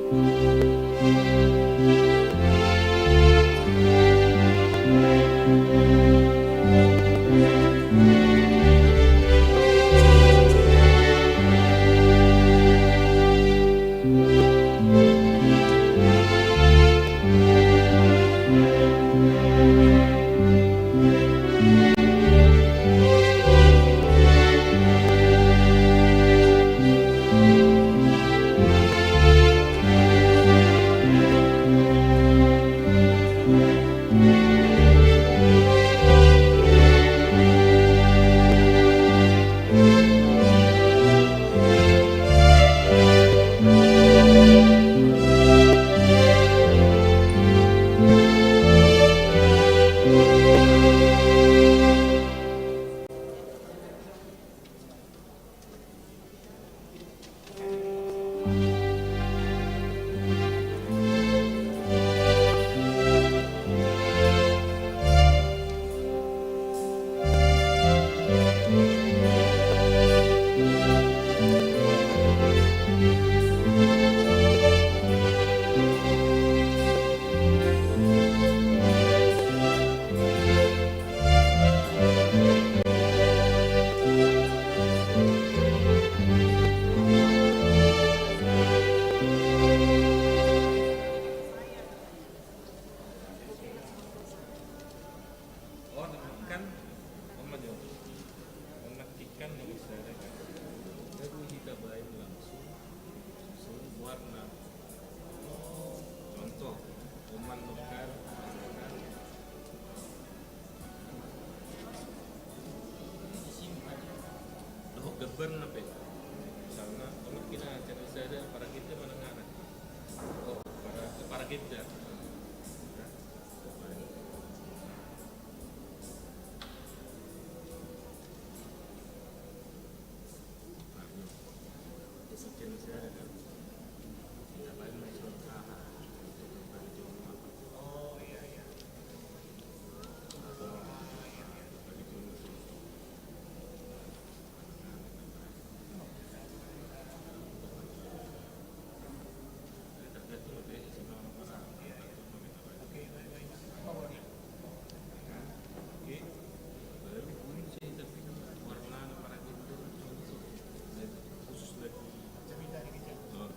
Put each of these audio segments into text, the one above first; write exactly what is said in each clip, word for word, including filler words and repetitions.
Oh, nantikan. Oh, maju. Nantikan nomor sada kan. Baru kita baen langsung. Langsung warna. Contoh, oman nukar, nukar. Dohot gambarna pe. Misalna, oman kina cara sada para kita mana ngana. Oh, para, para kita. Khusus lagi.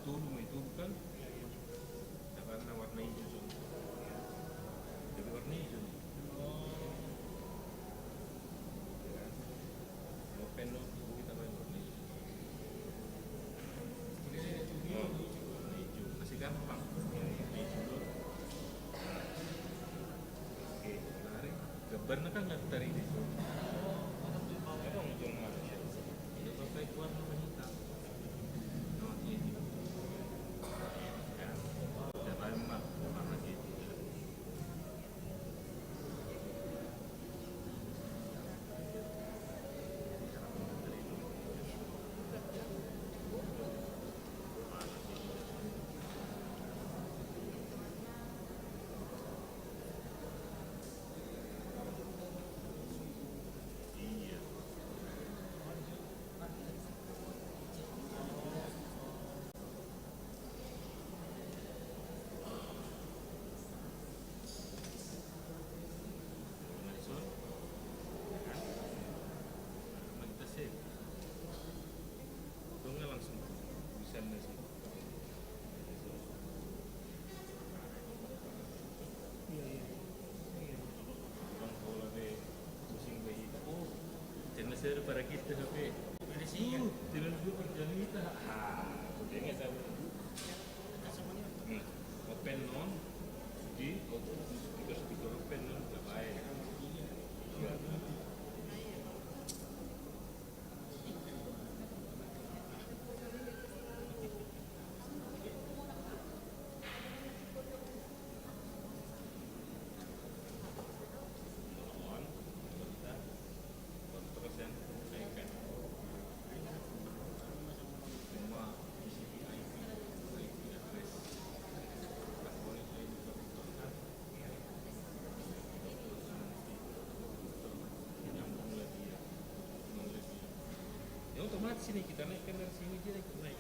Tolu ma itu kan? Warna hijau. Jadi warna hijau. Open no, kita main warna hijau. Oh, warna hijau. Masih gampang. Warna hijau. Oke, menarik. Gambarna kan nggak tarik di situ. Ada muncul mana? Itu sampai keluar warna hitam. Oh, iya. Ya. Kita main mah warna hijau. Jangan share para kita, H P. Ada sih. Tuh, tidak juga kerja kita. Ah, udah nggak tahu. Hmm. Open non, di, oh, speaker, speaker open non, nggak baik. Iya. Ya, otomatis ini kita naikkan dari sini, dia ikut naik.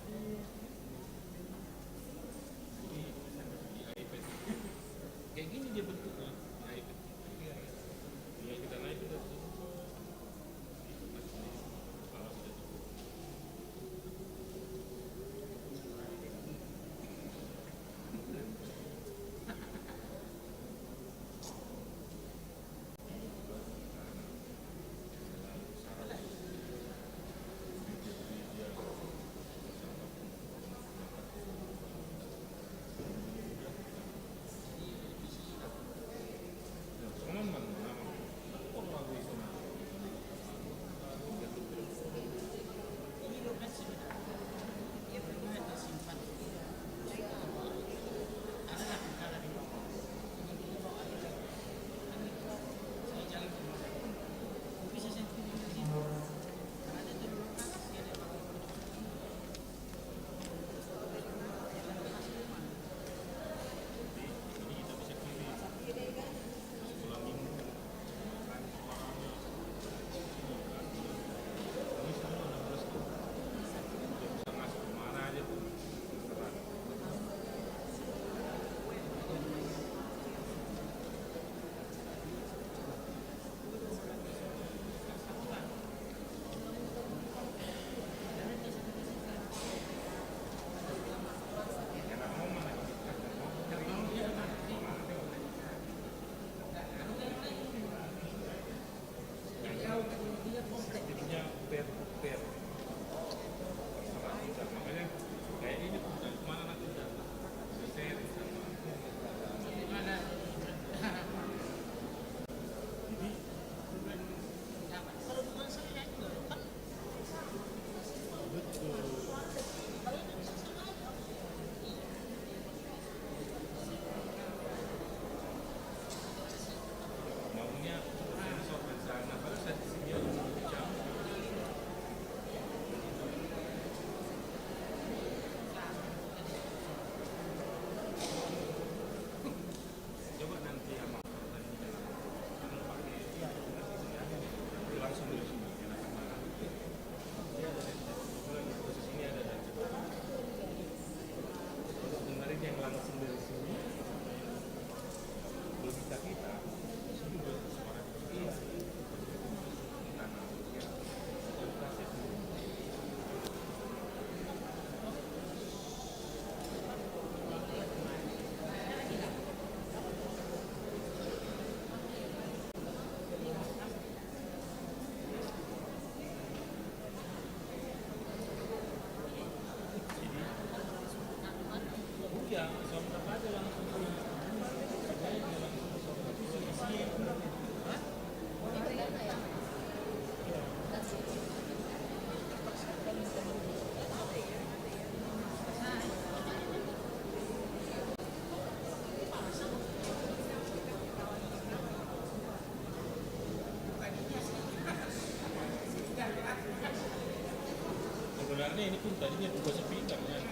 Karena ini pun tadinya dua speaker, kan.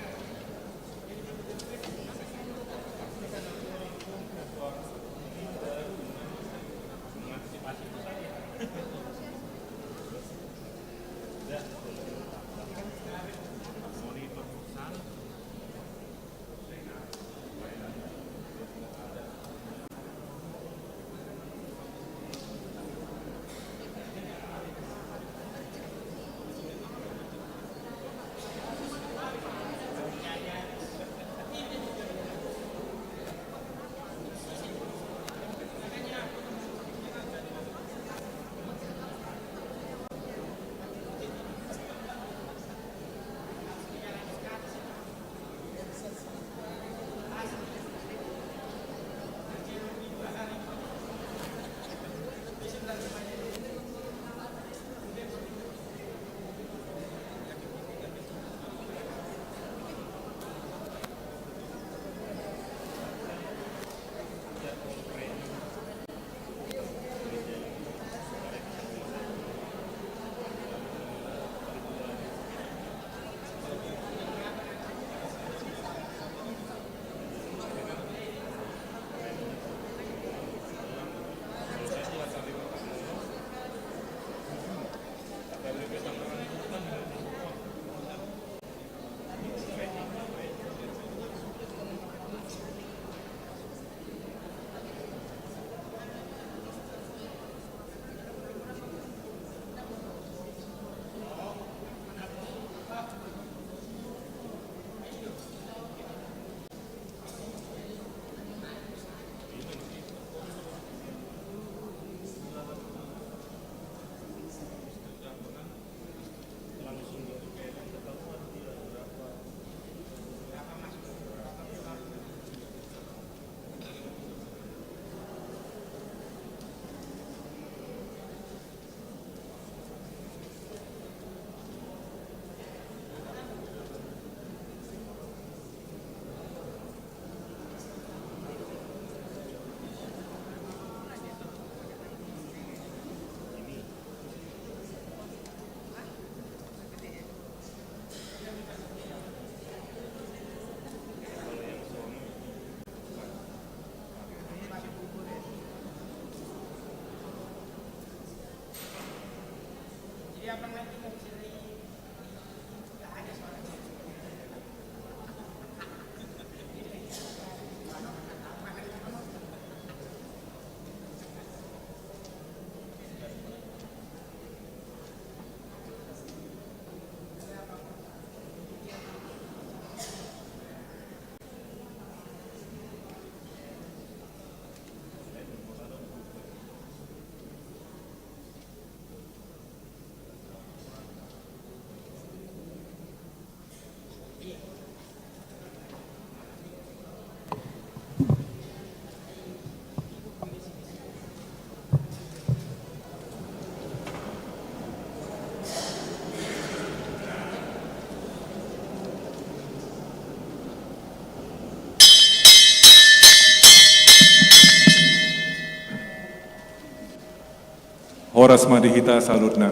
Horas ma di hita saluhutna.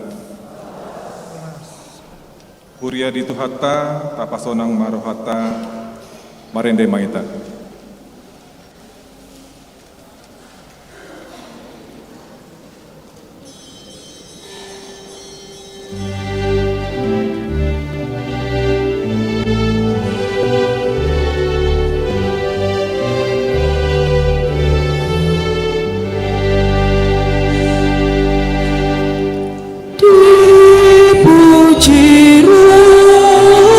Huria ni Tuhanta, tapasonang ma rohanta, marende ma hita. Dipuji rohamu,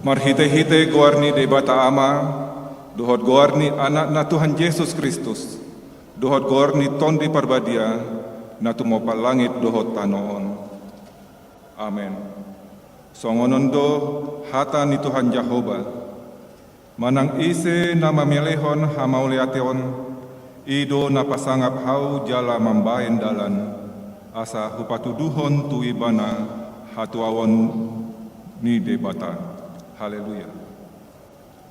Marhite-hite goar ni Debata Ama, dohot goar ni Anakna Tuhan Jesus Kristus, dohot goar ni Tondi Parbadia, na tumompa langit dohot tano on. Amen. Songon on do hata ni Tuhan Jahowa: Manang ise na mamelehon hamauliateon, i do na pasangap Ahu jala mambahen dalan, asa hupatuduhon tu ibana hatuaon ni Debata. Haleluya.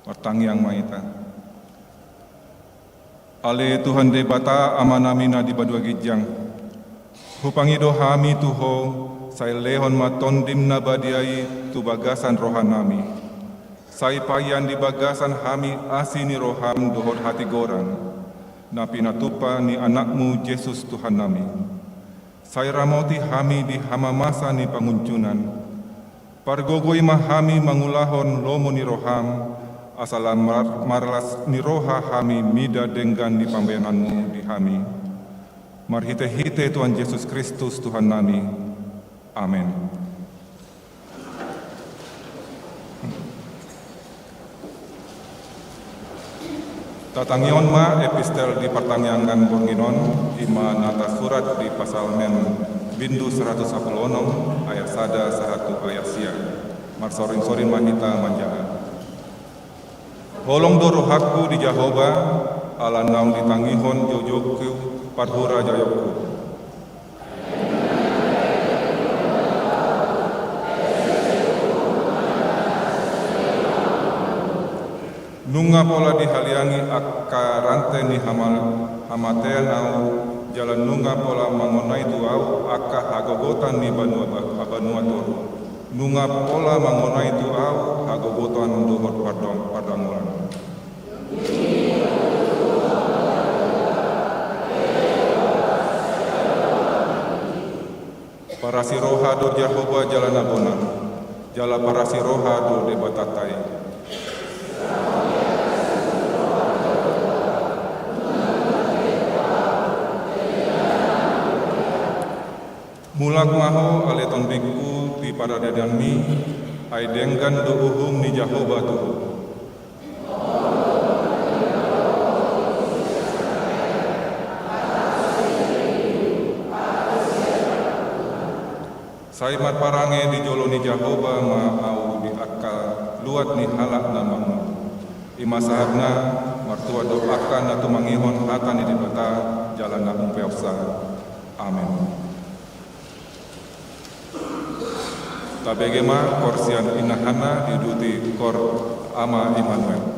Martangiang ma hita. Ale Tuhan Debata, Amanami na di banua ginjang, hupangido hami tu Ho, sai lehon ma Tondim na badia i tu bagasan rohanami. Sai paihon di bagasan hami asi ni roham dohot hatigoran, na pinatupa ni Anakmu Jesus Tuhannami. Sai ramoti hami di hamamasa ni pangunjunan. Pargogoi ma hami mangulahon lomo ni roham, asa lam mar-, marlas ni roha hami mida denggan ni pambahenanmu di hami. Marhite-hite Tuhan Jesus Kristus Tuhannami. Amen. Tatangihon ma epistel di partangiangan borngin on, i ma na tarsurat di Psalmen bindu saratus sampulu onom, ayat sada sahat tu ayat sia. Marsoring-soring ma hita manjaha. Holong do rohangku di Jahowa, ala naung ditangihon joujouku parhurajaonku. Nunga pola dihaliangi angka rante ni hama-, hamatean ahu, jala nunga pola mangonai tu ahu angka hagogotan ni banua ba-, banua toru. Nunga pola mangonai tu ahu hagogotan dohot pardong-, pardangolan. Parasi roha do Jahowa jala na bona, jala parasi roha do Debatanta i. Mulak ma ho, ale tondingku, di paradalanmi, ai denggan do uhum ni Jahowa tu ho. Sai marparange di jolo ni Jahowa ma ahu di angka luat ni halak na mangolu. I ma sahatna, martua do angka na tumangihon hata ni Debata jala na umpeopsa. Amen. Tabege ma koor sian inna Hanna, diuduti koor Ama Immanuel.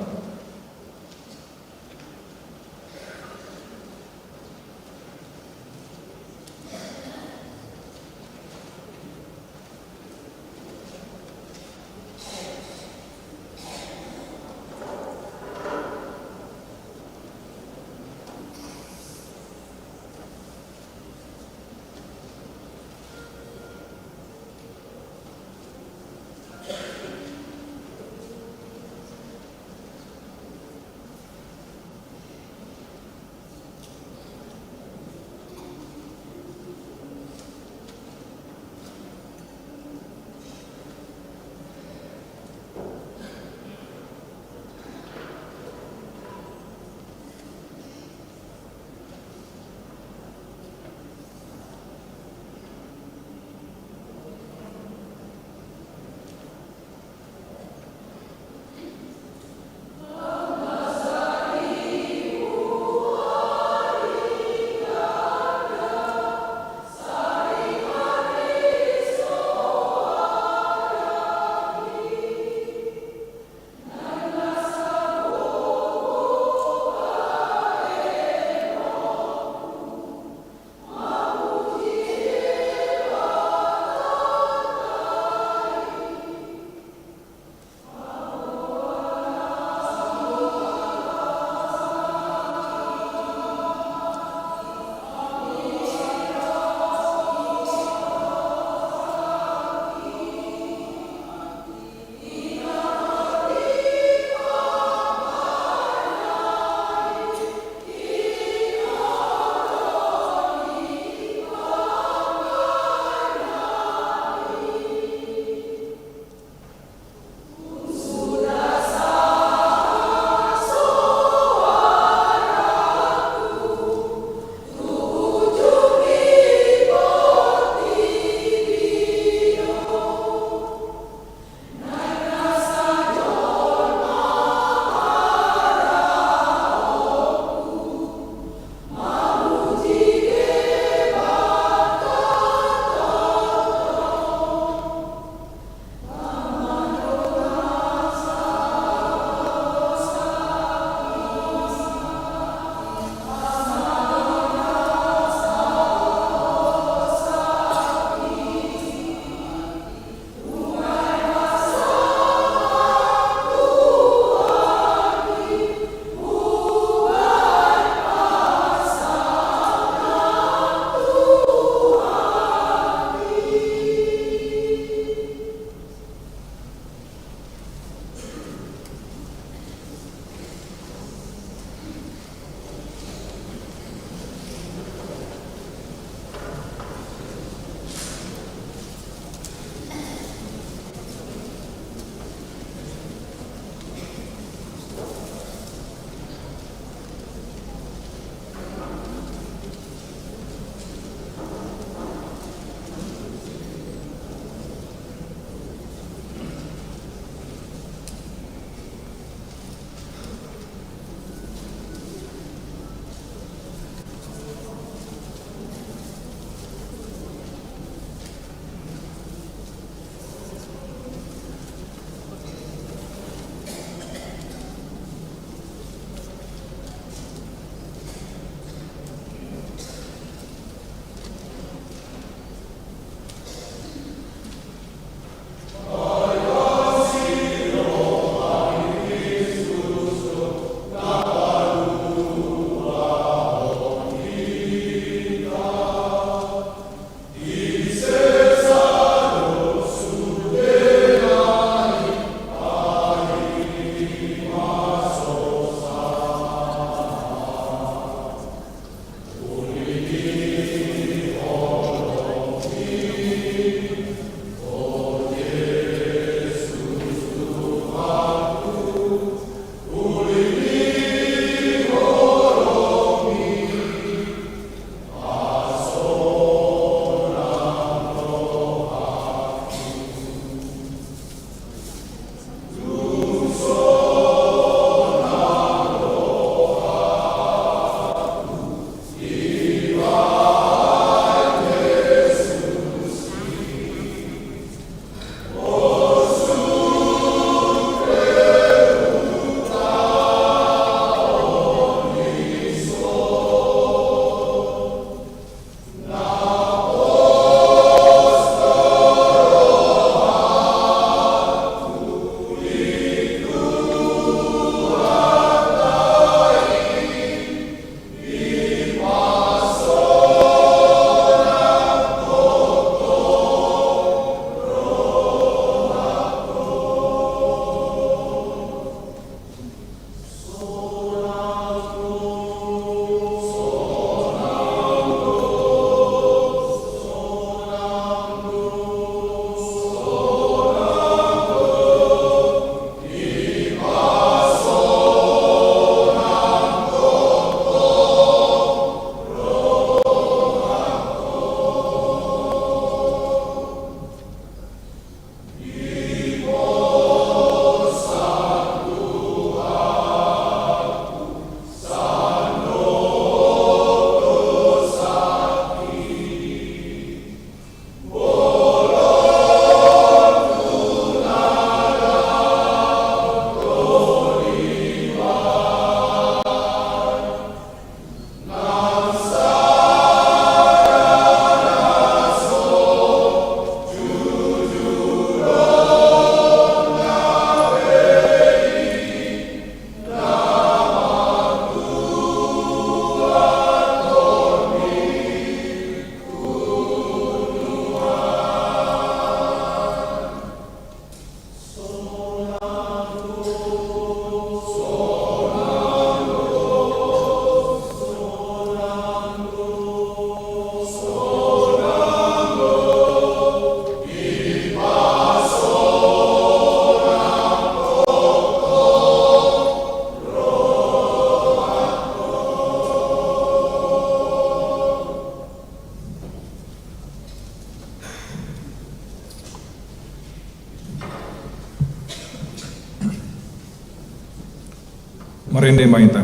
Marende ma hita.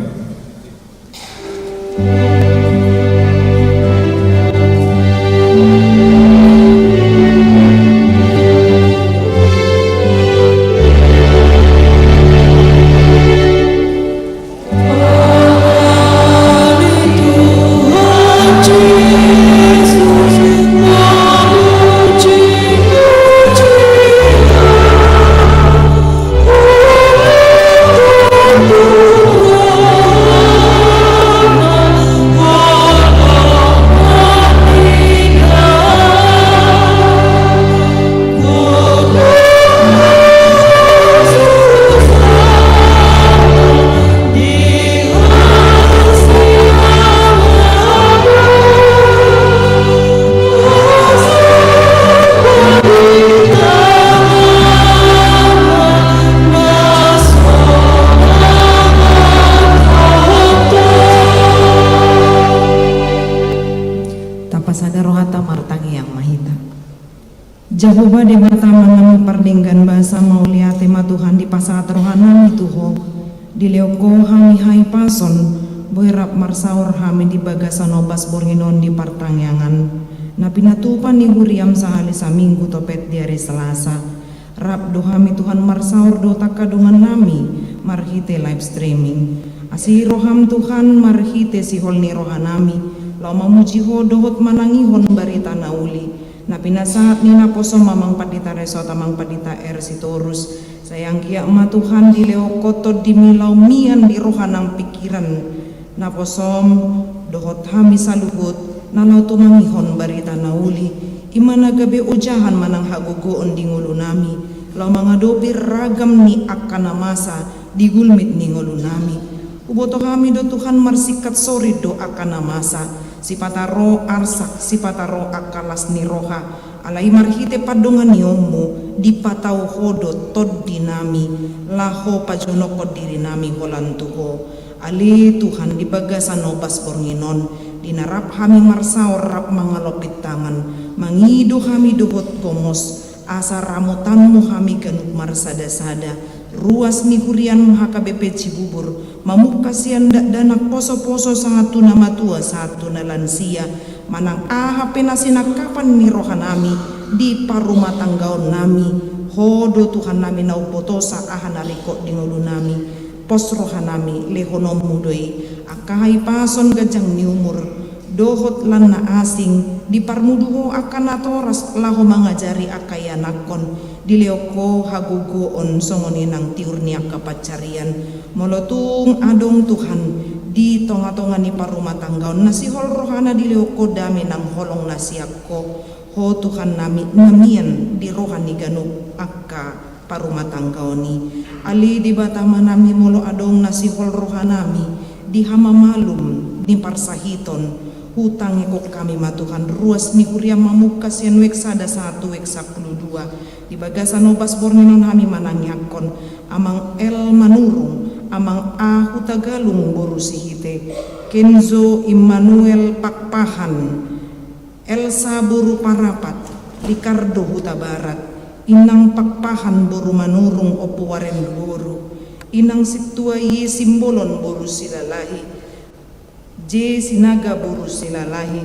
Tapasada rohanta, martangiang ma hita. Jahowa Debata Amanami pardenggan basa, mauliate ma Tuhan dipasahat rohanami tu Ho. Dilehon Ho hami hahipason, boi rap marsaor hami di bagasan ombas borngin on di partangiangan na pinatupa ni huriam sahali saminggu topet di ari Selasa. Rap do hami Tuhan marsaor dohot angka dongannami marhite live streaming. Asi roham Tuhan marhite sihol ni rohanami, laho mamuji Ho dohot manangihon barita na uli na pinasahat ni naposom Amang Pandita Resort, Amang Pandita R. Sitorus. Sai anggiat ma Tuhan dilehon Ho tondimi laho mian di roha nang pingkiran naposom dohot hami saluhut na laho tumangihon barita na uli, i ma na gabe ojahan manang hagogoon di ngolunami laho mangadopi ragam ni angka na masa di gulmit ni ngolunami. Huboto hami do Tuhan marsingkat sorit do angka na masa, sipata ro arsak, sipata ro angka las ni roha, alai marhite pandonganionmu dipatau Ho do tondinami, laho pajonokhon dirinami holan tu Ho. Ale Tuhan, di bagasan ombas borngin on, di na rap hami marsaor rap mangalompit tangan, mangido hami dohot gomos, asa ramotanmu hami ganup marsadasada, ruas ni huriam H K B P Cibubur, mamungka sian dakdanak posoposo sahat tu na matua sahat tu na lansia, manang aha pe na sinangkapan ni rohanami di parumatanggaonnami, Ho do Tuhannami na umbotosa aha na ringkot di ngolunami. Pos rohanami, lehononmu do i angka hahipason, ganjang ni umur, dohot lan na asing, diparmudu Ho angka natoras laho mangajari angka ianakhon, dilehon Ho hagogoon songon i nang tiur ni angka pansarian. Molo tung adong Tuhan di tongatonga ni parumatanggaon na sihol rohana, dilehon Ho dame nang holong na sian Ho, Ho Tuhannami na mian di roha ni ganup angka parumatanggaon i. Ale Debata Amanami, molo adong na sihol rohanami di hamamalum ni parsahiton, hutangihon hami ma Tuhan ruas ni huriam mamungka sian wijk sada sahat tu wijk sampulu dua. Di bagasan ombas borngin on hami manangiangkon Amang L. Manurung, Amang A. Hutagalung boru Sihite, Kenzo Immanuel Pakpahan, Elsa boru Parapat, Ricardo Hutabarat, Inang Pakpahan boru Manurung, Ompu Warendu boru, Inang Sintua I. Simbolon boru Silalahi, J. Sinaga boru Silalahi,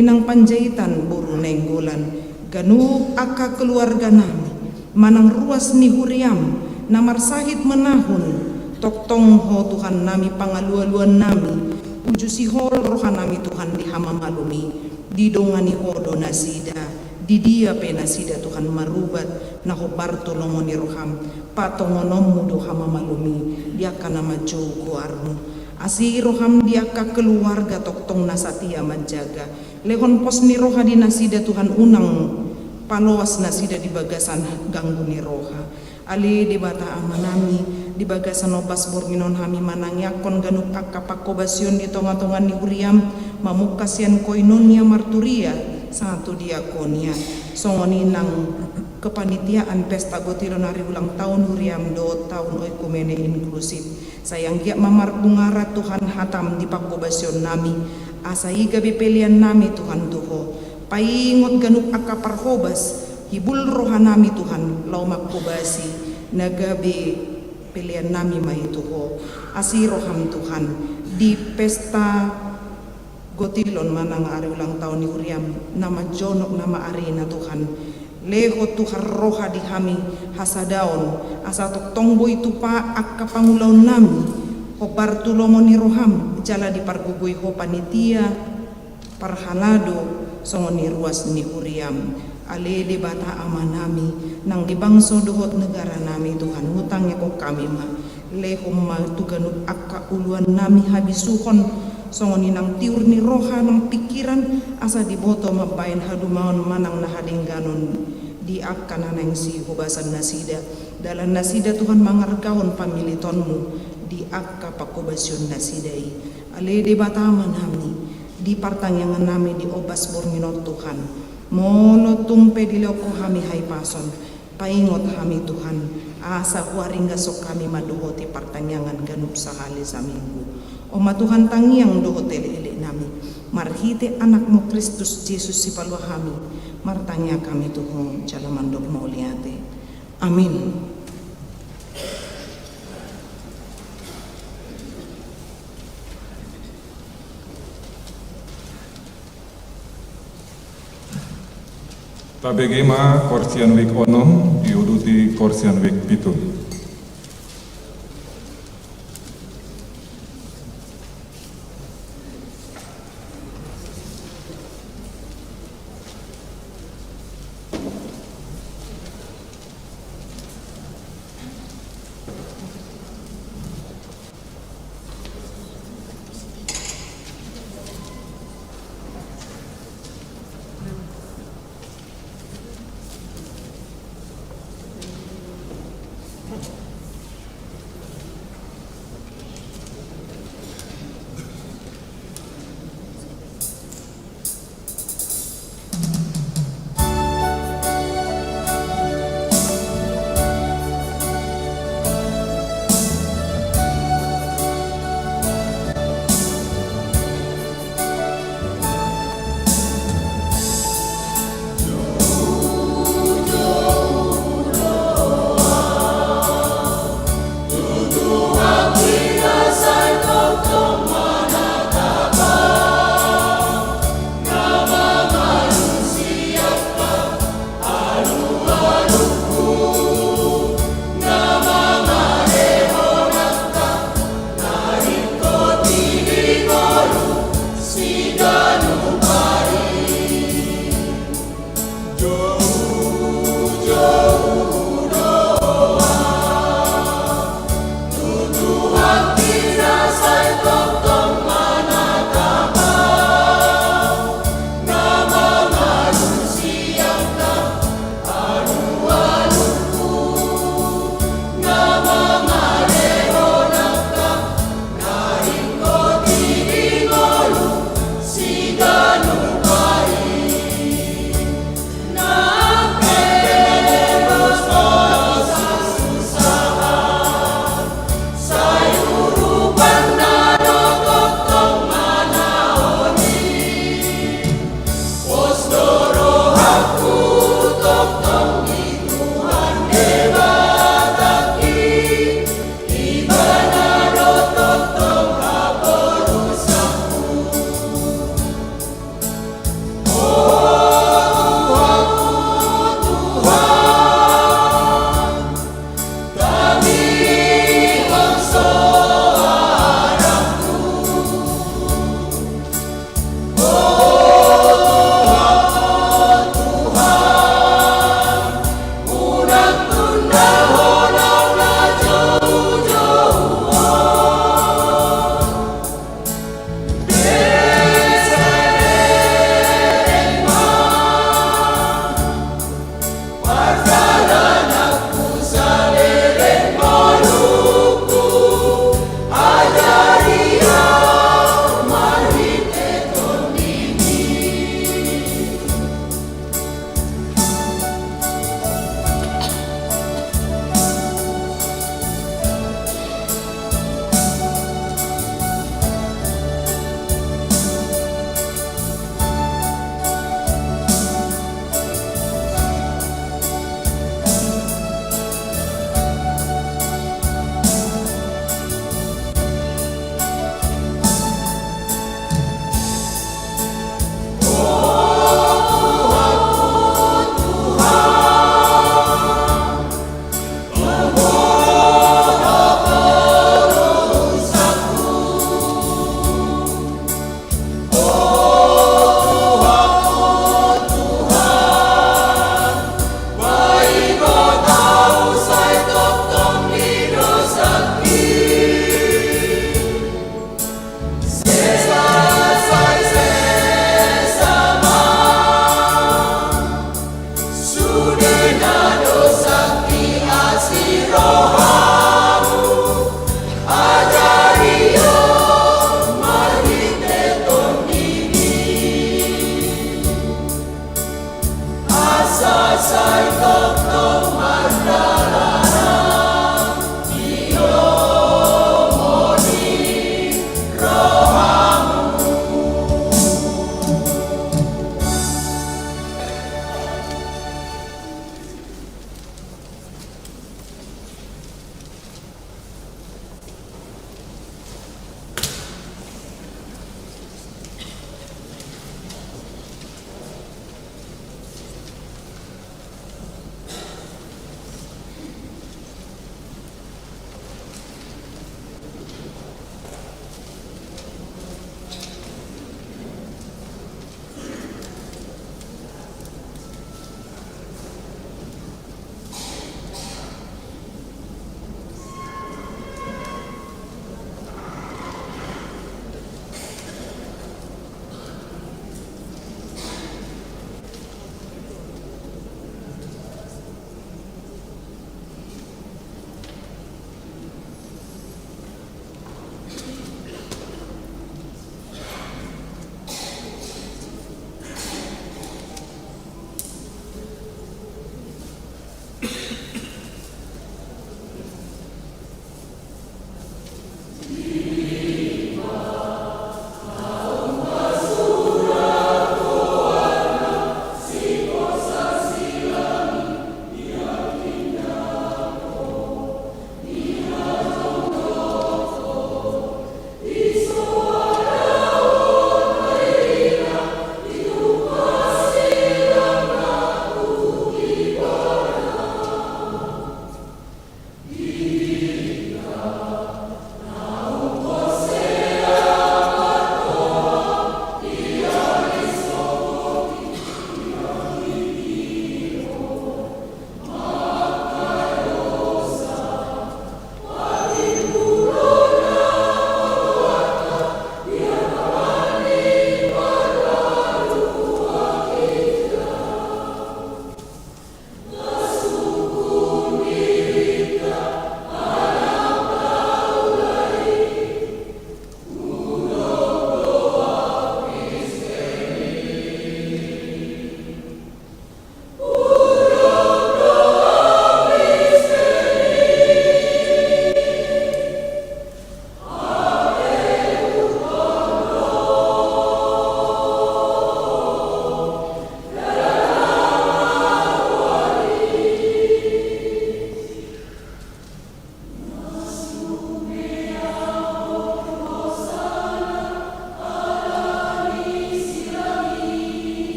Inang Panjaitan boru Nainggolan, ganup angka keluarganami, manang ruas ni huriam na marsahit menahun, tongtong Ho Tuhannami pangalualuannami, uju sihol rohanami Tuhan di hamamalum i. Didongani Ho do nasida, di dia pe nasida Tuhan marubat, na hombar tu lomo ni roham, patongononmu do hamamalum i di angka na manjou goarmu. Asi roham di angka keluarga tongtong na satia manjaga. Lehon pos ni roha di nasida Tuhan, unang paloas nasida di bagasan ganggu ni roha. Ale Debata Amanami, di bagasan ombas borngin on hami manangiangkon ganup angka pangkobasion di tongatonga ni huriam, mamungka sian koinonia, marturia, sahat tu diakonia, songon i nang kepanitiaan pesta gotilon ari ulang tahun huriam dohot tahun oikumene inklusif. Sai anggiat ma marbungaran Tuhan hatam di pangkobasionnami, asa i gabe peleannami Tuhan tu Ho. Paingot ganup angka parhobas, hibul rohanami Tuhan laho mangkobasi, na gabe Pelean nami ma i tu Ho. Asi roham Tuhan, di pesta gotilon manang ari ulang taon ni huriam, na manjonok nama arina Tuhan. Lehon Tuhan roha di hami hasadaon, asa tongtong boi tupa angka pangulaon nami, hombar tu lomo ni roham, jala dipargogoi Ho panitia, parhalado songon i ruas ni huriam. Ale Debata Ama nami, nang di bangso dohot negara nami Tuhan, hutangiangkon hami ma, lehon ma tu ganup angka uluan nami habisuhon, songon i nang tiur ni roha nang pingkiran, asa diboto mambahen hadumaon manang na hadengganon di angka na naeng sihobasan nasida, dalan nasida Tuhan mangargahon pamilitonmu di angka panghobasion nasida i. Ale Debata Ama nami, di partangiangan nami di ombas borngin on Tuhan, molo tung pe dilehon Ho hami hahipason, paingot hami Tuhan, asa huaringgashon hami mandohoti partangiangan ganup sahali saminggu. On ma Tuhan tangiang dohot elekelek nami, marhite Anakmu Kristus Jesus Sipalua hami, martangiang hami tu Ho jala mandok mauliate. Amin. Tabege ma koersian wijk onom, diuduti koersian wijk pitu.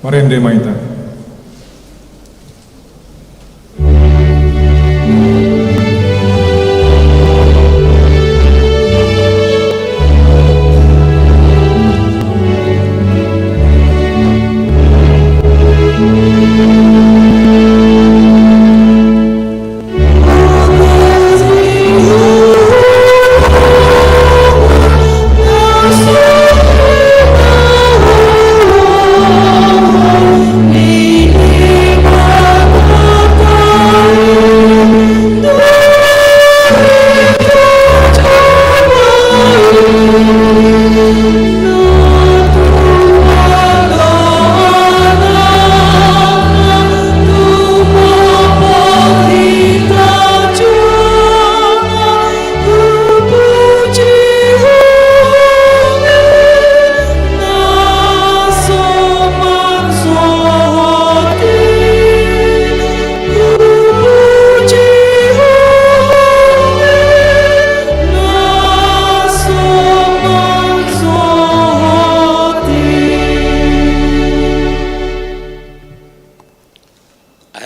Marende ma hita.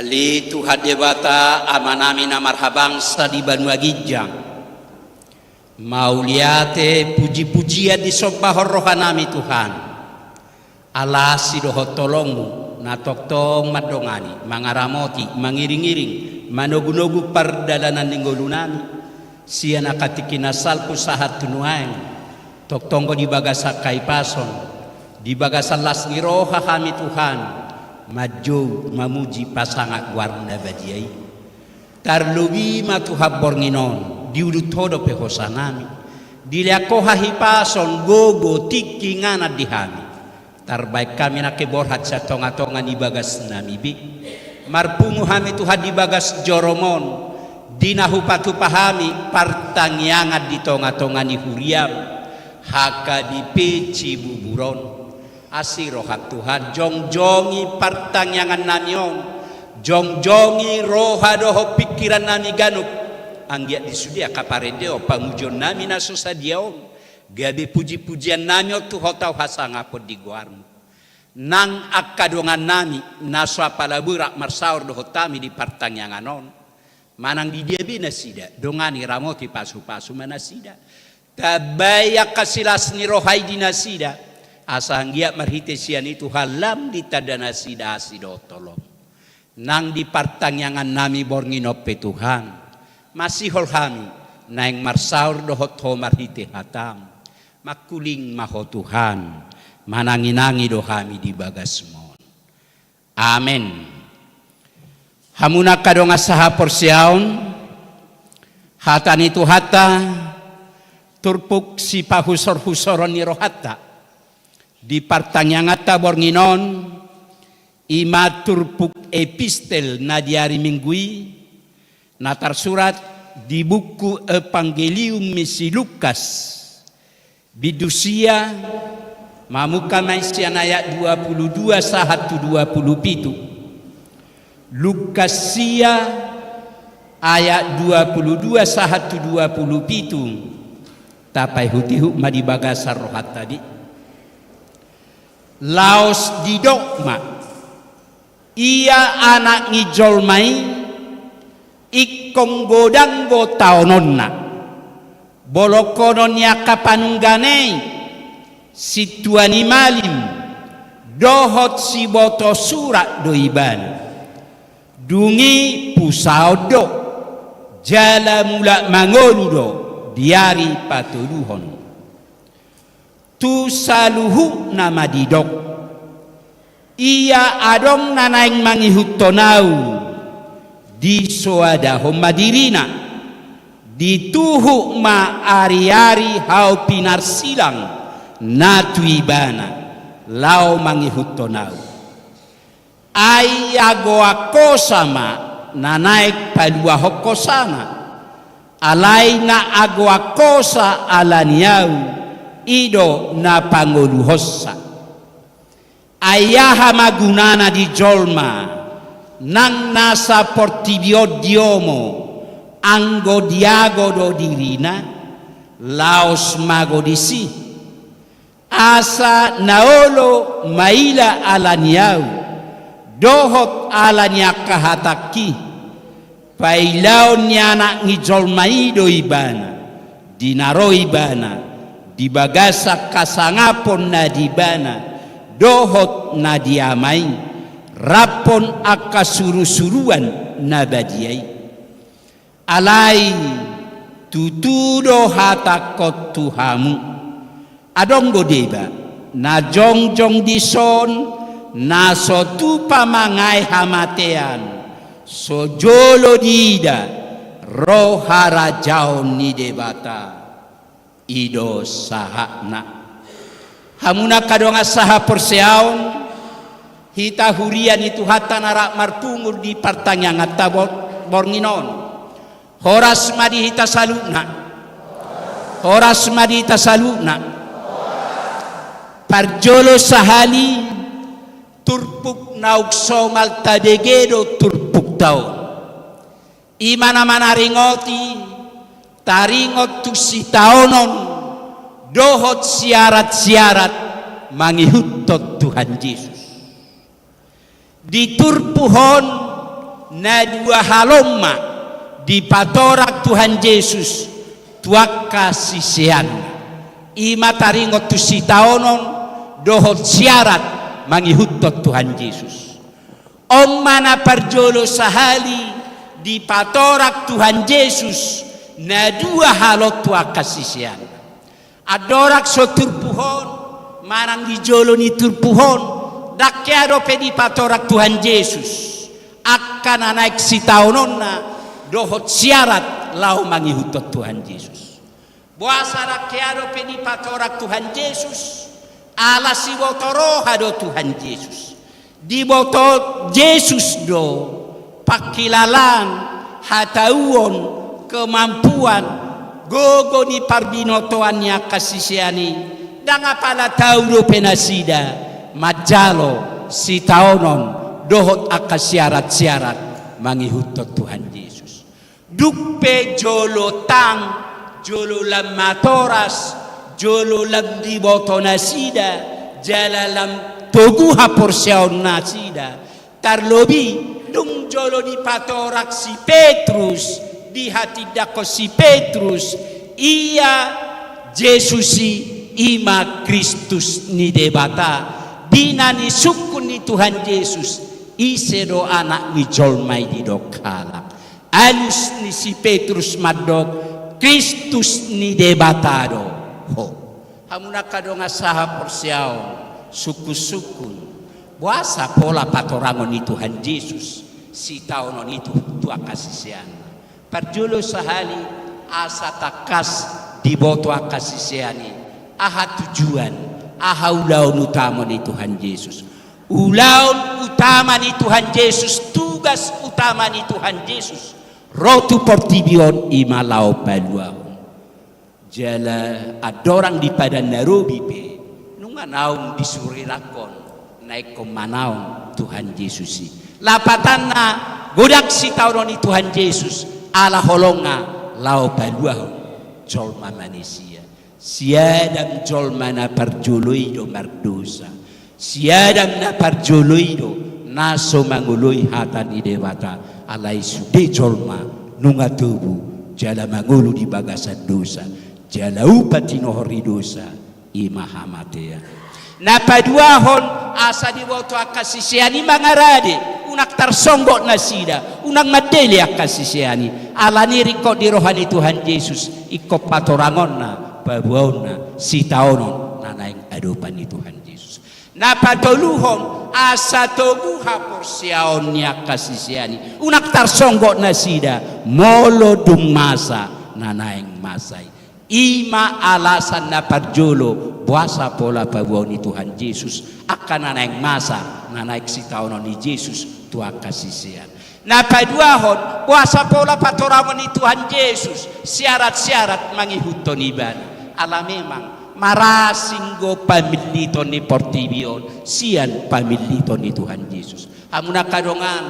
Ale Tuhan Debata, Amanami na marhabangsa di banua ginjang, mauliate puji-pujian disombahon rohanami Tuhan. Ala asi dohot holongmu na tongtong mandongani, mangaramoti, mangiring-iring, manogu-nogu pardalanan ni ngolunami, sian angka tingki na salpu sahat tu nuaeng. Tongtong do di bagasan hahipason, di bagasan las ni roha hami Tuhan, manjou, mamuji, pasangap goarmu na badia i. Tarlobi ma Tuhan borngin on, diudut Ho dope hosanami. Dilehon Ho hahipason, gogo, tingki, inganan di hami. Tarbaen hami nangkin borhat sian tonga-tonga ni bagasnami be. Marpungu hami Tuhan di bagas jorom on, di na hupatupa hami partangiangan di tonga-tonga ni huriam, H K B P Cibubur on. Asi roham Tuhan, jongjongi partangiangannami on, jongjongi roha dohot pingkirannami ganup, anggiat di sude angka parendeon pamujionnami na so sadia on, gabe puji-pujiannami on tu Ho tau hasangapon di goarmu. Nang angka dongannami na so apala borat marsaor dohot hami di partangiangan on, manang di dia be nasida, dongani, ramoti, pasu-pasu ma nasida. Tambai angka silas ni roha i di nasida, asa anggiat marhite sian i Tuhan lam ditanda nasida asi dohot holong. Nang di partangiangannami borngin on pe Tuhan, masihol hami naeng marsaor dohot Ho marhite hatam. Mangkuling ma Ho Tuhan, manangi-nangi do hami di bagasmu on. Amen. Hamuna angka dongan sahaporseaon, hata ni Tuhanta turpuk sipahusor-husoron ni rohanta di partangianganta borngin on, i ma turpuk epistel na di ari Minggu i, na tarsurat di buku Evangelium ni si Lukas. Bindu sia, mamungka ma i sian ayat dua pulu dua sahat tu dua pulu pitu. Lukas sia, ayat dua pulu dua sahat tu dua pulu pitu. Tapaihut-ihut ma di bagasan rohanta be. Laos didok ma: Ia Anak ni jolma i ingkon godang do taononna. Bolongkonon ni angka panunggana i, sintua ni malim, dohot siboto surat do ibana. Dung i pusaon do, jala mulak mangolu do di ari patoluhon. Tu saluhutna ma didok: Ia adong na naeng mangihuthon ahu, disoadahon ma dirina, dituhuk ma ari-ari hau pinarsilang na tu ibana, laho mangihuthon ahu. Ai agoan hosa ma na naeng paluahon hosana, alai na agoan hosa ala ni ahu, i do na pangoluhonsa. Ai aha ma gunana di jolma, nang nasa portibi on diomo, anggo diago do dirina? Laos mago disi. Asa na olo maila ala ni ahu, dohot ala ni angka hatangki, pailaon ni Anak ni jolma i do ibana, di na ro ibana, di bagasan hasangapon na di ibana, dohot na di Ama i, raphon angka surusuruan na badia i. Alai tutu do hatangkon tu hamu. Adong do deba, na jongjong dison, na so tupa mangae hamatean, so jolo diida, ro harajaon ni Debata. I do sahatna. Hamu na angka dongan sahaporseaon, hita huria ni Tuhanta na rap marpungu di partangianganta bor-, borngin on. Horas ma di hita saluhutna. Horas ma di hita saluhutna. Parjolo sahali, turpuk naung somal tabege do turpukta on. I ma na manaringoti, taringot tu sitaonon, dohot siarat-siarat mangihuthon Tuhan Jesus. Di turpuk on na dua halak ma dipatorang Tuhan Jesus tu angka siseanna. I ma taringot tu sitaonon dohot siarat mangihuthon Tuhan Jesus. On ma na parjolo sahali dipatorang Tuhan Jesus na dua halak tu angka siseanna. Andorang so turpuk on, manang di jolo ni turpuk on, ndang hea dope dipatorang Tuhan Jesus angka na naeng sitaononna dohot siarat laho mangihuthon Tuhan Jesus. Boasa ndang hea dope dipatorang Tuhan Jesus? Ala siboto roha do Tuhan Jesus. Diboto Jesus do pangkilalaan, hatauon, kemampuan, gogo ni parbinotoan ni angka sisean i. Ndang apala tau dope nasida manjalo sitaonon dohot angka siarat-siarat mangihuthon Tuhan Jesus. Dung pe jolo tang, jolo lam matoras, jolo lam diboto nasida, jala lam togu haporseaon nasida. Tarlobi, dung jolo dipatorang si Petrus, dihatindangkon si Petrus, ia Jesus i, i ma Kristus ni Debata. Di na nisungkun ni Tuhan Jesus, ise do Anak ni jolma i didok halak. Alus ni si Petrus mandok, Kristus ni Debata do ho. Hamu na angka dongan sahaporseaon, sungkun-sungkun. Boasa pola patorangon ni Tuhan Jesus sitaonon i tu, tu angka siseanna? Parjolo sahali, asa tangkas diboto angka sisean i aha tujuan, aha ulaon utama ni Tuhan Jesus. Ulaon utama ni Tuhan Jesus, tugas utama ni Tuhan Jesus ro tu portibi on, i ma laho paluahon. Jala andorang di Padan na Robi pe, nunga naung disurirangkon na ingkon manaon Tuhan Jesus i. Lapatanna, godang sitaonon ni Tuhan Jesus ala holongna laho paluahon jolma manisia. Si Adam jolma na parjolo i do mardosa. Si Adam na parjolo i do na so mangoloi hata ni Debata, alai sude jolma nunga tubu jala mangolu di bagasan dosa, jala upa tinohor ni dosa i ma hamatean. Na paduahon, asa diboto angka sisean i mangarade, unang tarsonggot nasida, unang mandele angka sisean i. Alani i ringkot di roha ni Tuhan Jesus, ingkon patorangonna, paboaonna sitaonon na naeng adopan ni Tuhan Jesus. Na patoluhon, asa togu haporseaon ni angka sisean i, unang tarsonggot nasida molo dung masa na naeng masa i. I ma alasan na parjolo boasa pola paboaon ni Tuhan Jesus angka na naeng masa, na naeng sitaonon ni Jesus tu angka sisean. Na paduahon, boasa pola patorangon ni Tuhan Jesus siarat-siarat mangihuthon Ibana. Ala memang marasing do pamilliton ni portibi on sian pamilliton ni Tuhan Jesus. Hamu na angka dongan,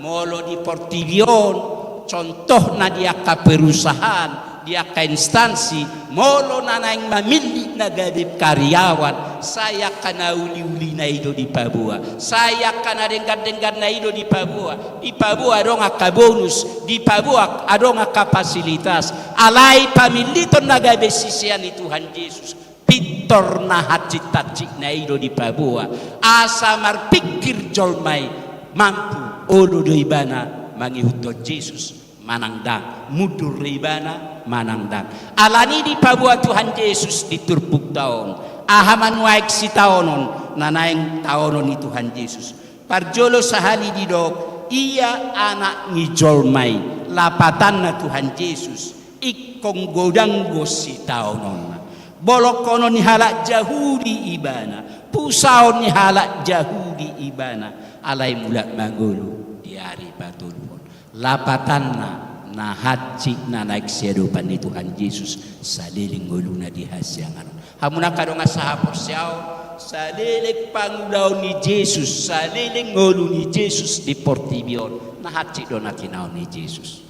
molo di portibi on, contohna di angka perusahaan, Di angka instansi, molo na naeng mamillit na gabe karyawan, sai angka na uliulina i do dipaboa, sai angka na denggan-dengganna i do dipaboa, dipaboa adong angka bonus, dipaboa adong angka fasilitas. Alai pamilliton na gabe sisean ni Tuhan Jesus, pintor na hansit-hansitna i do dipaboa, asa marpingkir jolma i, mampu olo do ibana mangihuthon Jesus manang ndang, mundur do ibana manang ndang. Alani i dipaboa Tuhan Jesus di turpukta on. Aha ma nuaeng sitaonon na naeng taonon ni Tuhan Jesus? Parjolo sahali didok, ia Anak ni jolma i, lapatanna Tuhan Jesus, ingkon godang do sitaononna. Bolongkonon ni halak Jahudi ibana, pusaon ni halak Jahudi ibana, alai mulak mangolu di ari patoluhon. Lapatanna, na hansit na naeng siadopan ni Tuhan Jesus, saleleng ngoluna di hasiangan on. Hamu angka dongan sahaporseaon, saleleng pangulaon ni Jesus, saleleng ngolu ni Jesus di portibi on, na hansit do na tinaon ni Jesus.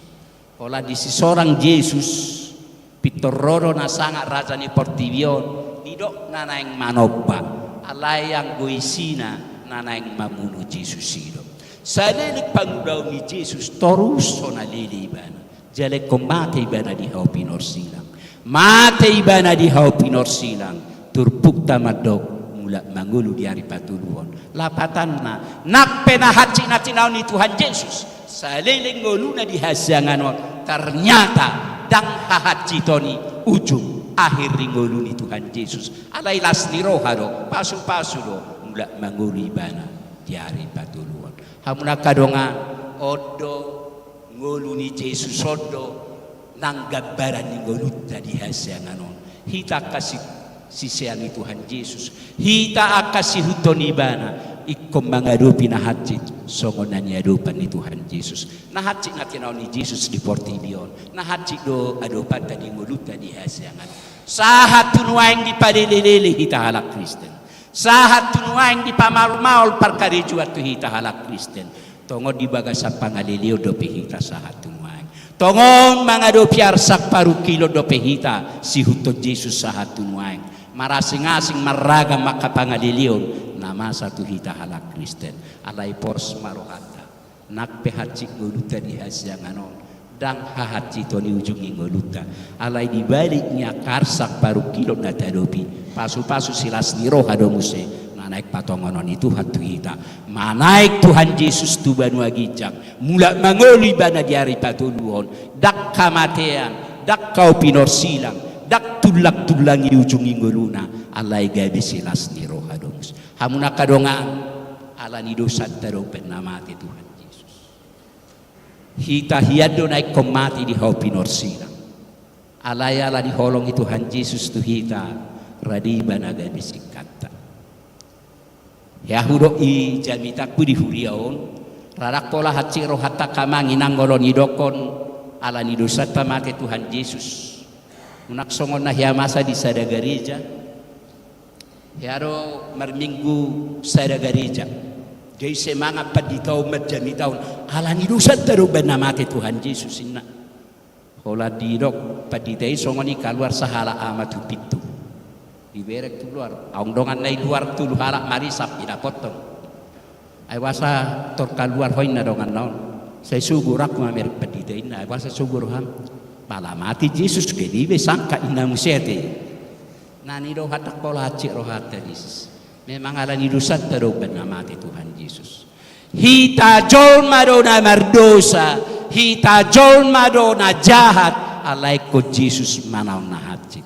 Holan disi sorang Jesus, pintor ro do na sangap raja ni portibi on, didok na naeng manomba, alai anggo isina na naeng mamunu Jesus i do. Saleleng pangulaon ni Jesus, torus so na lele ibana. Jala ingkon mate ibana di hau pinorsilang. Mate ibana di hau pinorsilang. Turpukta mandok, mulak mangolu di ari patoluhon. Lapatanna, nang pe na hansit na tinaon ni Tuhan Jesus, saleleng ngoluna di hasiangan on, ternyata ndang hahansiton i ujung akhir ni ngolu ni Tuhan Jesus. Alai las ni roha do, pasupasu do, mulak mangolu ibana di ari patoluhon. Hamu angka dongan, on do ngolu ni Jesus on do nang gambaran ni ngolunta di hasiangan on. Hita angka si-, sisean ni Tuhan Jesus, hita angka siihuthon ibana, ingkon mangadopi na hansit songon na niadopan ni Tuhan Jesus. Na hansit na tinaon ni Jesus di portibi on, na hansit do adopanta di ngolunta di hasiangan on. Sahat tu nuaeng dipalelelele hita halak Kristen. Sahat tu nuaeng dipamaolmaol parkarejoan tu hita halak Kristen. Tongon di bagasan pangaleleon dope hita sahat tu nuaeng. Tongon mangadopi arsak parungkilon dope hita siihuthon Jesus sahat tu nuaeng. Marasingasing marragam angka pangaleleon na masa tu hita halak Kristen. Alai pos ma rohanta. Nang pe hansit ngolunta di hasiangan on, ndang hahansiton i ujung ni ngolunta. Alai di balik ni angka arsak parungkilon na taadopi, pasupasu silas ni roha do muse na naeng patongonon ni Tuhan tu hita. Manaek Tuhan Jesus tu banua ginjang, mulak mangolu ibana di ari patoluhon, ndang hamatean, ndang hau pinorsilang, ndang tulangtulang i ujung ni ngoluna, alai gabe silas ni roha do muse. Hamu angka dongan, alani dosanta do umbahen na mate Tuhan Jesus. Hita hian do na ingkon mate di hau pinorsilang. Alai ala ni holong ni Tuhan Jesus tu hita, rade ibana gabe singkatta. Hea hudok di jamitangku di huria on, ra ndang pola hansit rohanta angka amang inang molo nidokkon alani dosanta mate Tuhan Jesus. Unang songon na hea masa di sada gareja. Hea do marminggu sada gareja. Jadi semangat pandita on, marjamita on. Alani dosanta do umbahen na mate Tuhan Jesus inna. Holan didok pandita i songon i kaluar sahalak ama tu pintu. Dibereng tu luar. Adong donganna i luar tolu halak marisap, didapothon. Ai boasa tor kaluar ho inna donganna on. Sai sogo rohangku mamereng pandita inna. Ai boasa sogo roham? Pala mate Jesus, gabe sangkap inna muse ate. Na nidok ndang pola hansit rohanta Jesus. Memang alani dosanta do umbahen na mate Tuhan Jesus. Hita jolma do na mardosa, hita jolma do na jahat, alai ingkon Jesus manaon na hansit.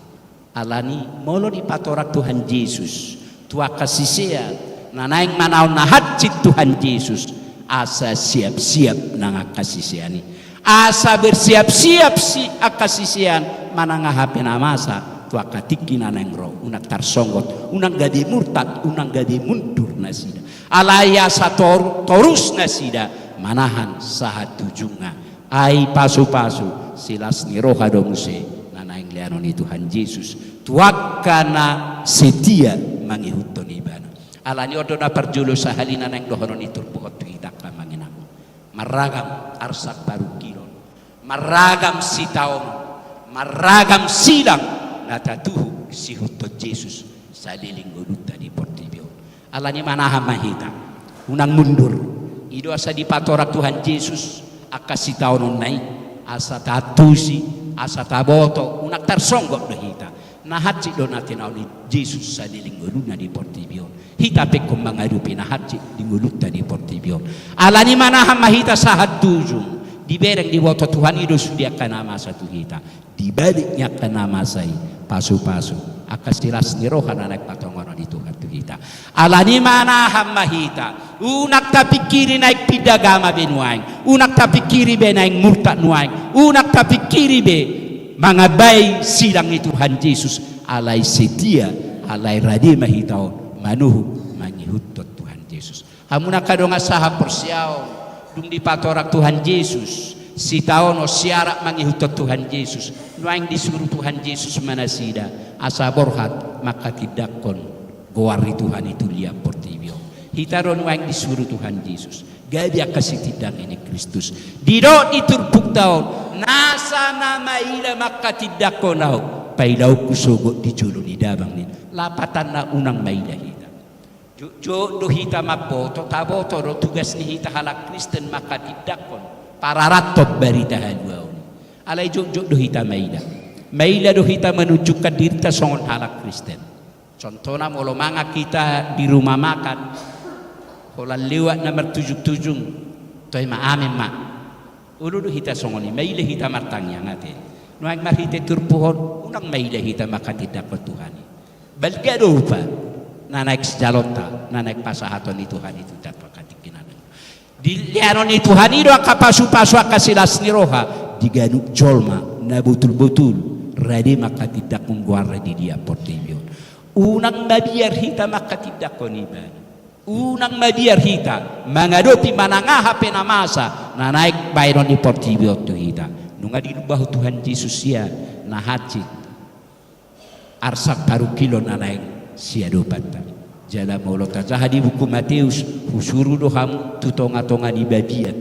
Alani molo dipatorang Tuhan Jesus tu angka sisean na naeng manaon na hansit Tuhan Jesus, asa siap-siap nang angka sisean i. Asa bersiap-siap si angka sisean manang aha pe na masa tu angka tingki na naeng ro, unang tarsonggot, unang gabe murtad, unang gabe mundur nasida. Alai asa tor-, torus nasida manahan sahat tu ujungna. Ai pasupasu, silas ni roha do muse na naeng leanon ni Tuhan Jesus tu angka na setia mangihuthon ibana. Alani on do na parjolo sahali na naeng dohonon ni turpuk on tu hita angka amang inang. Marragam arsak parungkilon, marragam sitaonon, marragam sidang na tatuhuk siihuthon Jesus saleleng ngolunta di portibi on. Alani i manahan ma hita, unang mundur. I do asa dipatorang Tuhan Jesus angka sitaononna i, asa taantusi, asa taboto, unang tarsonggot do hita. Na hansit do na tinaon ni Jesus saleleng ngoluna di portibi on. Hita pe ingkon mangadopi na hansit di ngolunta di portibi on. Alani i manahan ma hita sahat tu ujung. Dibereng diboto Tuhan i do sude angka na masa tu hita. Di balik ni angka na masa i, pasupasu angka silas ni roha na naeng patongonon ni Tuhan tu hita. Alani i manahan ma hita, unang tapingkiri naeng pinda agama be nuaeng, unang tapingkiri be naeng murtad nuaeng, unang tapingkiri be mangambai sidang ni Tuhan Jesus, alai setia, alai rade ma hita on manuhuk mangihuthon Tuhan Jesus. Hamu angka dongan sahaporseaon, dung dipatorang Tuhan Jesus sitaonon siarap mangihuthon Tuhan Jesus, nuaeng disuru Tuhan Jesus ma nasida asa borhat manghatindanghon goar ni Tuhan i tu liat portibi on. Hita do nuaeng disuru Tuhan Jesus gabe angka sitindangi ni Kristus. Didok di turpukta on, nasa na maila manghatindanghon ahu, pailaonku sogot di jolo ni damang ninna. Lapatanna unang maila hita. Jotjot do hita mamboto, taboto do tugas ni hita halak Kristen manghatindanghon, pararathon barita haluaon i. Alai jotjot do hita maila. Maila do hita manunjukkan dirinta songon halak Kristen. Contohna molo mangan hita di rumah makan, holan lewat na martujungtujung, toe ma amen ma. Olo do hita songon i, maila hita martangiang ate. Nuaeng marhite turpuk on, unang maila hita manghatindanghon Tuhan i. Balga do upa na naeng sijaloonta, na naeng pasahaton ni Tuhan i tu hita tu angka tingki na naeng. Dilehon ni Tuhan i do angka pasupasu angka silas ni roha di ganup jolma na botulbotul rade manghatindanghon goarna di liat portibi on. Unang mabiar hita manghatindanghon ibana. Unang mabiar hita mangadopi manang aha pe na masa na naeng baenon ni portibi on tu hita. Nunga dilumbahon Tuhan Jesus ia na hansit arsak parungkilon na naeng siadopanta. Jala molo tajaha di buku Mateus, husuru do hamu tu tongatonga ni babiat,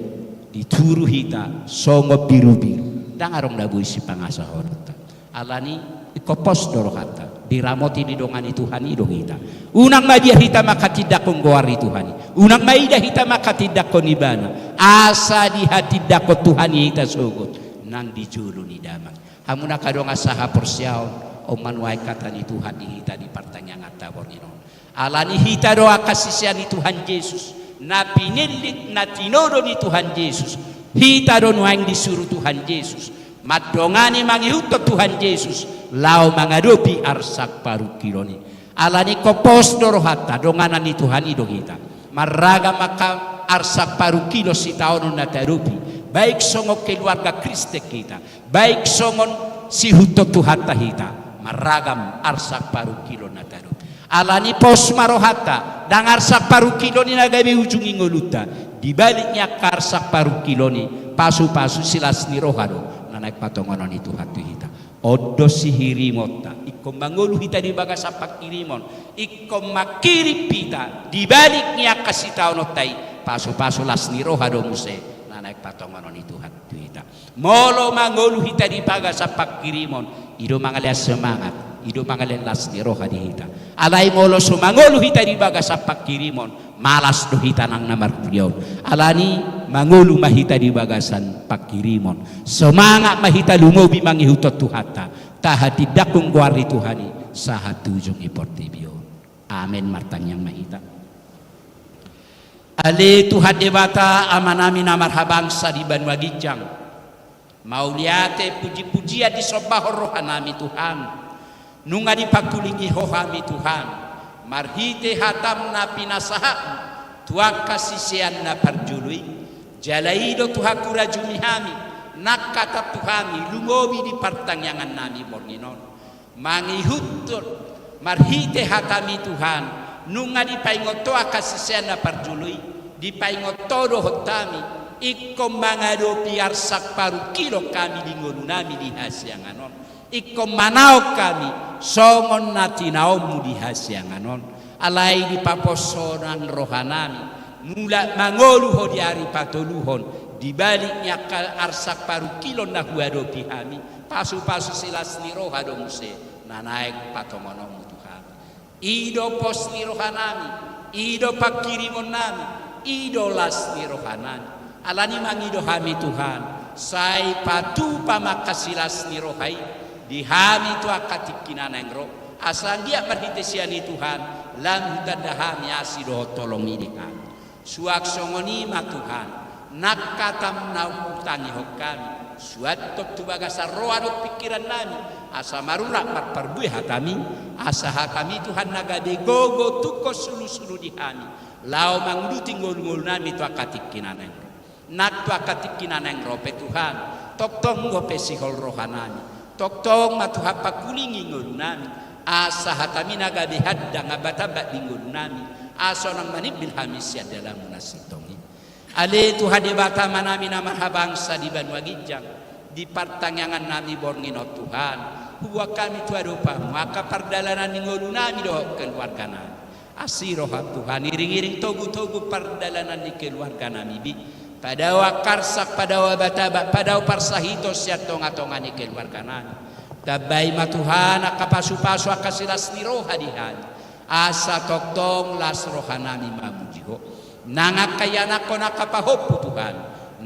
dituru hita songon birubiru, ndang adong na boi sipangasahononta. Alani i ingkon pos do rohanta, diramoti didongani Tuhan i do hita. Unang mabiar hita manghatindanghon goar ni Tuhan i. Unang maila hita manghatindanghon ibana. Asa dihatindanghon Tuhan i hita sogot nang di jolo ni damang. Hamu angka dongan sahaporseaon, on ma nuaeng hata ni Tuhan di hita di partangianganta borngin on. Alani hita do angka sisean ni Tuhan Jesus, na pinillit, na tinodo ni Tuhan Jesus. Hita do nuaeng disuru Tuhan Jesus mandongani mangihuthon Tuhan Jesus laho mangadopi arsak parungkilon i. Alani i ingkon pos do rohanta, donganan ni Tuhan i do hita. Marragam angka arsak parungkilon sitaonon na taadopi, baik songon keluarga Kristen hita, baik songon siihuthon Tuhanta hita, marragam arsak parungkilon na taadopi. Alani i pos ma rohanta, ndang arsak parungkilon i na gabe ujung ni ngolunta. Di balik ni angka arsak parungkilon i, pasupasu silas ni roha do na naeng patongonon ni Tuhan tu hita. On do sihirimonta, ingkon mangolu hita di bagasan panghirimon, ingkon manghirim hita di balik ni angka sitaononta i, pasupasu las ni roha do muse na naeng patongonon ni Tuhan tu hita. Molo mangolu hita di bagasan panghirimon, i do mangalehon semangat, i do mangalehon las ni roha di hita. Alai molo so mangolu hita di bagasan panghirimon, malas do hita nang na marhuria on. Alani i mangolu ma hita di bagasan panghirimon. Semangat ma hita lumobi mangihuthon Tuhanta. Tahatindanghon goar ni Tuhan i sahat tu ujung ni portibi on. Amen. Martangiang ma hita. Ale Tuhan Debata, Amanami na marhabangsa di banua ginjang, mauliate, pujipujian disombahon rohanami Tuhan. Nunga dipangkulingi Ho hami Tuhan, marhite hataM na pinasahatMu tu angka sisean na parjolo i. Jala i do Tuhan hurajumi hami, nang hataM tu hami, lumobi di partangiangannami borngin on. Mangihuthon, marhite hataMi Tuhan, nunga dipaingot Ho angka sisean na parjolo i, dipaingot Ho dohot hami, ingkon mangadopi arsak parungkilon hami di ngolunami di hasiangan on. Ingkon manaon hami songon na tinaonMu di hasiangan on. Alai dipapos Ho nang rohanami, mulak mangolu Ho di ari patoluhon, Di balik ni angka arsak parungkilon na huadopi hami, pasupasu silas ni roha do muse na naeng patongononmu tu hami. I do pos ni rohanami, i do panghirimonnami, i do las ni rohanami. Alani i mangido hami Tuhan, sai patupa ma angka silas ni roha i di hami tu angka tingki na naeng ro, asa anggiat marhite sian i Tuhan, lam hutanda hami asi dohot holong i di hami. Suang songon i ma Tuhan, nang hataM na umtangihon hami, suanton tu bagasan roha dohot pingkirannami, asa marurat marparbue hataMi, asa hataMi Tuhan na gabe gogo tungkon sulusulu di hami, laho manguduti ngolungolunami tu angka tingki na naeng ro. Nang tu angka tingki na naeng ro pe Tuhan, tongtong dope sihol rohanami. Tongtong ma Tuhan pangkulingi ngolunami, asa hataMi na gabe handang ambatamba di ngolunami, asa unang manimbil hami sian dalanMu na sintong i. Ale Tuhan Debata Amanami na marhabangsa di banua ginjang, di partangiangannami borngin on Tuhan, huboan hami tu adopanMu angka pardalanan ni ngolunami dohot keluarganami. Asi rohaM Tuhan, iringiring togutogu pardalanan ni keluarganami be. Padao angka arsak, padao abataba, padao parsahiton sian tongatonga ni keluarganami. Tambai ma Tuhan angka pasupasu, angka silas ni roha di hami, asa tongtong las rohanami mamuji Ho. Nang angka ianakhon, angka pahompu Tuhan,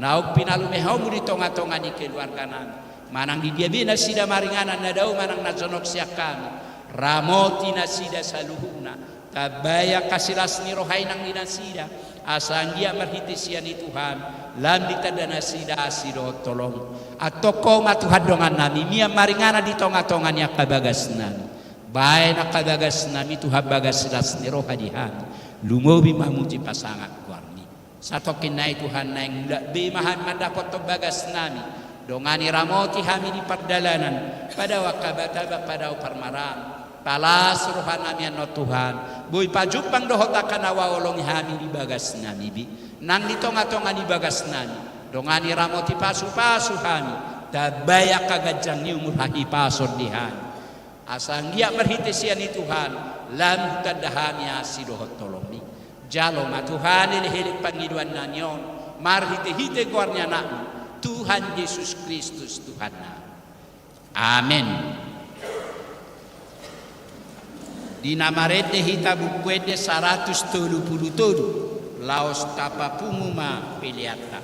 naung pinalumeonMu di tongatonga ni keluarganami, manang di dia be nasida maringanan, na dao manang na jonok sian hami, ramoti nasida saluhutna. Tambai angka silas ni roha i nang di nasida, asa anggiat marhite sian i Tuhan, lam ditanda nasida asi dohot holong. Antong Ho ma Tuhan dongannami, mian maringanan di tongatonga ni angka bagasnami. Baen angka bagasnami Tuhan bagas silas ni roha di hami, lumobi mamuji pasangap goarMi. Satongkin nai Tuhan, naeng mulak be ma hami mandapothon bagasnami. Dongani, ramoti hami di pardalanan, padao angka abataba, padao parmaraan. Palas rohanami annon Tuhan, boi pajumpang dohot angka na huhaholongi hami di bagasnami be, nang di tongatonga ni bagasnami. Dongani, ramoti, pasupasu hami, tambai angka ganjang ni umur, hahipason di hami. Asa anggiat marhite sian i Tuhan, lam hutanda hami asi dohot holongMi. Jalo ma Tuhan elekelek pangidoannami on, marhitehite goar ni AnakMu, Tuhan Jesus Kristus Tuhannami. Amen. Di na marende hita Buku Ende saratus tolu pulu tolu, laos tapapungu ma peleanta.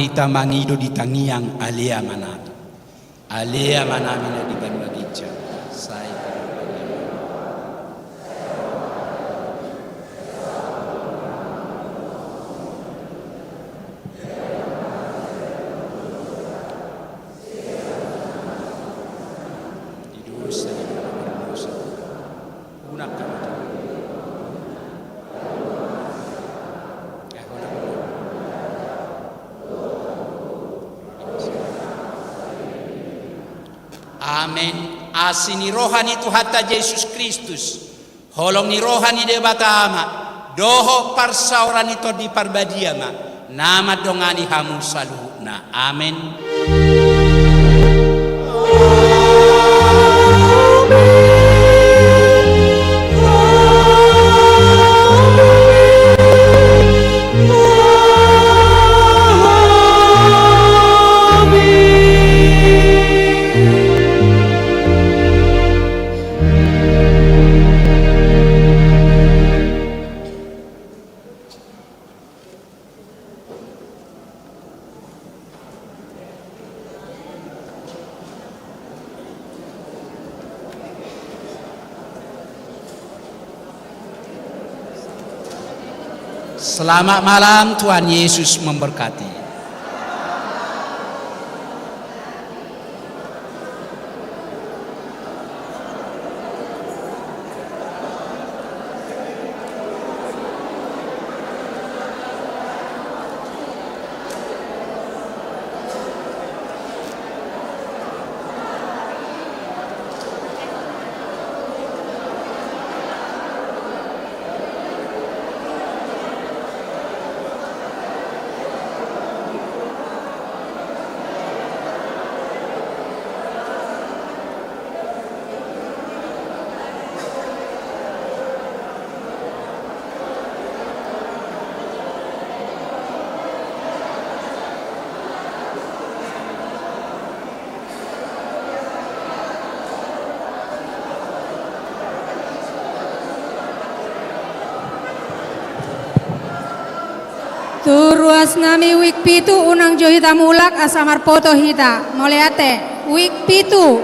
Hita mangido di tangiang Ale Amanami. Ale Amanami na di banua ginjang, sai di dosa ni pardosa. Amen. Asi ni roha ni Tuhanta Jesus Kristus, holong ni roha ni Debata Ama, dohot parsaoran ni Tondi Parbadia ma na mandongani hamu saluhutna. Amen. Selamat malam, Tuhan Yesus memberkati. Tu ruas nami wijk pitu, unang jo hita mulak asa marpoto hita. Mauliate, wijk pitu.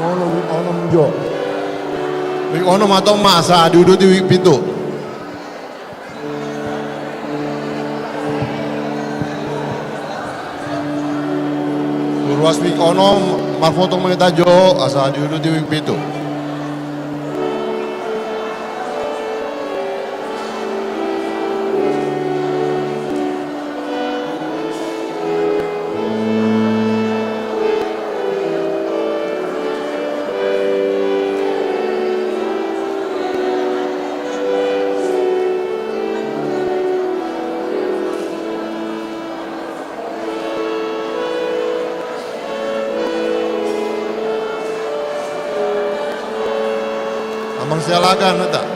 Onom, onom jo. Wijk onom antong ma asa diuduti wijk pitu. Tu ruas wijk onom, marpoto ma hita jo, asa diuduti wijk pitu. Amang sialagan, nata.